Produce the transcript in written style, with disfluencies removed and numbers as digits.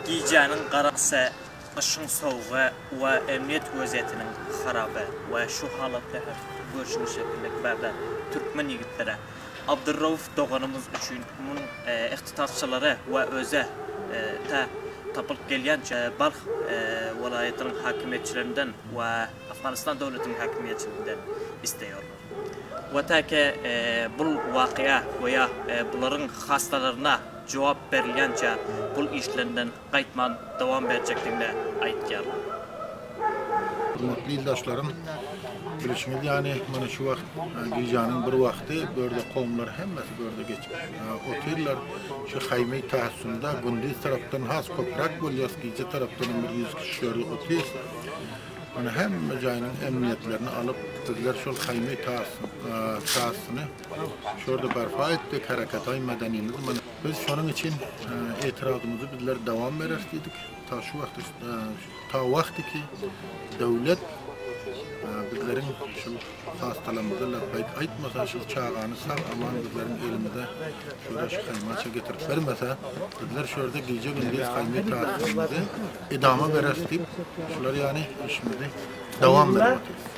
Gijäniň garaňsy, gyşyň sowugy we emniýet weziýetiniň haraby we şu halatda hem görşüňiz şekilde bärde türkmen ýigitleri Abdurrauf doganymyz üçin munuň ihtitasçylary we özi tä tapylyp gelýänçä Balh welaýatynyň hakimiýetçilerinden we Afganistan döwletiniň hakimiýetçiliginden isleýärler. We täki bul wakyýa we ýa bularyň hastalaryna jogap berilýänçä bul işlerinden gaýtman dowam berjekdigini aýtýarlar. Hormatly ildeşlerim, bilişiňiz ýaly, mana şu wagt gijäniň bir wagty bu ýerde kowumlar hemmesi bu ýerde geçip otyrlar. Şu haýmy tahassunda gündiz tarapdan has köpräk bolýas, gije tarapdan hem bir 100 kişi şu ýerde otyr. Mana hemme jaýynyň emniýetlerini alyp, bizler şol haýmy tahassuny şu ýerde barpa etdik, hereketaý medenimizi mana. Biz şonuň üçin etirazymyzy bizler dowam bereris diýdik. Ta şu wagta ta wagty ki döwlet bizleriň şul hastalarymyza labbaýk aýtmasa, şul çagany sag aman bizleriň elimize şöyle şu haýmaça getirip bermese, bizler şu ýerde gije gündiz haýmy taslymyzy edama bereris diýip, şular ýaly işimizi dowam berip otyrys.